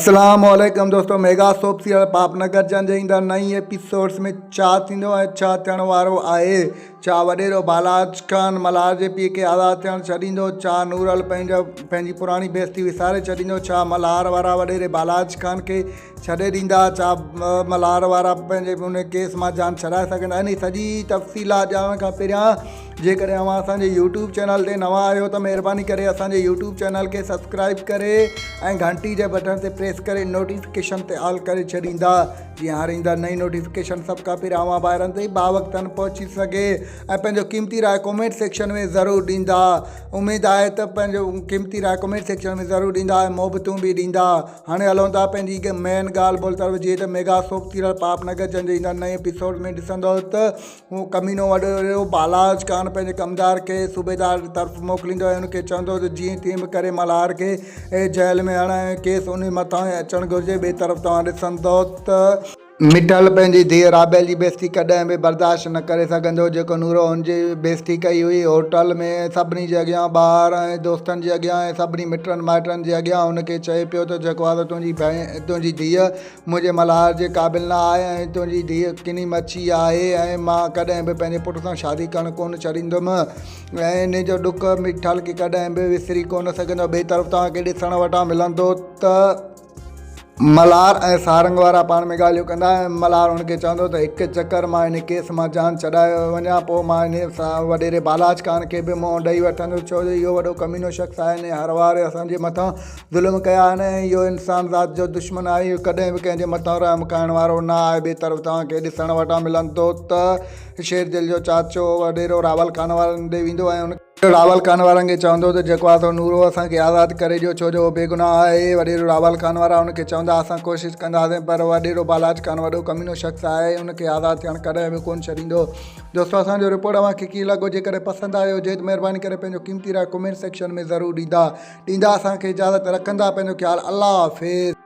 اسلام عليڪم دوستو ميگا سوپ سيريل پاپ نگر جن جي ايندڙ نئين ايپيسوڊز ۾ ڇا ٿيندو ۽ ڇا ٿيڻ وارو آهي ڇا وڏيرو بالاچ خان ملهار جي پيء کي آزاد ٿيڻ ڇڏيندو ڇا نورل پنهنجو پنهنجي پراڻي بيستي وساري ڇڏيندو ڇا ملهار وارا وڏيري بالاچ خان کي ڇڏي ڏيندا ڇا ملهار وارا پنهنجي ان ڪيس مان جان ڇڏائي سگهندا انهي سڄي تفصيلات ڄاڻڻ کان پهريان جيڪڏهن اوهان اسان جي يوٽيوب چينل تي نوان آهيو ته مهرباني ڪري اسان جي يوٽيوب چينل کي سبسڪرائب ڪري ۽ گهنٽي جي بٽڻ تي پريس ڪري نوٽيفڪيشن تي آل ڪري ڇڏيندا جيئن هر ايندڙ نئين نوٽيفڪيشن سڀ کان پهريان اوهان ڀائرن تائين باوقتن پهچي سگهي ۽ پنهنجو قيمتي راء ڪمينٽ سيڪشن ۾ ضرور ڏيندا اميد آهي ته پنهنجو قيمتي راء ڪمينٽ سيڪشن ۾ ضرور ڏيندا ۽ محبتون به ڏيندا هاڻي هلون ٿا پنهنجي مين ڳالهه ٻولهه طرف جيئن ته ميگا سوپ سيريل پاپ نگر جنهن جي ايندڙ نئين ايپيسوڊ ۾ ڏسندو ته هو ڪمينو وڏيرو بالاچ خان پنهنجي ڪمدار کي صوبيدار طرف موڪليندو ۽ ان کي چوندو ته جيئن تيئن به ڪري ملهار کي جيل ۾ هڻ ۽ ڪيس انهي مٿان اچڻ گهرجي. ٻئي طرف توهان ڏسندؤ ته. مٺل پنهنجي ڌيء رابيل جي بيستي ڪڏهن به برداشت نه ڪري سگهندو جيڪو نورو هن جي بيستي ڪئي هئي. هوٽل ۾ سڀني جي اڳيان، ٻار ۽ دوستن جي اڳيان ۽ سڀني مٽن مائٽن جي اڳيان هن کي چئي پيو ته جيڪو آ سو تنهنجي تنهنجي ڌيء منهنجي ملهار جي قابل نه آهي ۽ تنهنجي ڌيء ڪني مڇي آهي ۽ مان ڪڏهن به پنهنجي پٽ سان شادي ڪرڻ ڪونه ڇڏيندم ۽ انهي جو ڏک مٺل کي ڪڏهن به وسري ڪونه سگهندو. ٻئي طرف توهان کي ڏسڻ وٽان ملندو ته. ملهار ۽ سارنگ وارا پاڻ ۾ ڳالهيون ڪندا ۽ ملهار هن کي چوندو ته هڪ چڪر مان انهي ڪيس مان جان ڇڏائي وڃان پوء مان انهي وڏيري بالاچ خان کي به منهن ڏئي وٺندس ڇو جو اهو وڏو ڪمينو شخص آهي انهي هر وار اسان جي مٿان ظلم ڪيا آهن ۽ اهو انسان ذات جو دشمن آهي اهو ڪڏهن به ڪنهن جي مٿان رحم کائڻ وارو نه آهي ٻئي طرف توهان کي ڏسڻ وٽان ملندو ته شير دل جو چاچو وڏيرو راول خان وارن ڏي ويندو ۽ ان راول خان وارن کي چوندو ته جيڪو آهي سو نورو اسان کي آزاد ڪري ڏيو ڇو جو اهو بيگناهه آهي وڏيرو راول خان وارا ان کي چوندا اسان ڪوشش ڪنداسين پر وڏيرو بالاچ خان وڏو ڪمينو شخص آهي ان کي آزاد ٿيڻ ڪڏهن به ڪونه ڇڏيندو دوستو اسان جو رپورٽ اوهان کي ڪيئن لڳو جيڪڏهن پسند آيو هجي ته مهرباني ڪري پنهنجو قيمتي راء ڪمينٽ سيڪشن ۾ ضرور ڏيندا ڏيندا اسان کي اجازت رکندا پنهنجو خيال الله حافظ.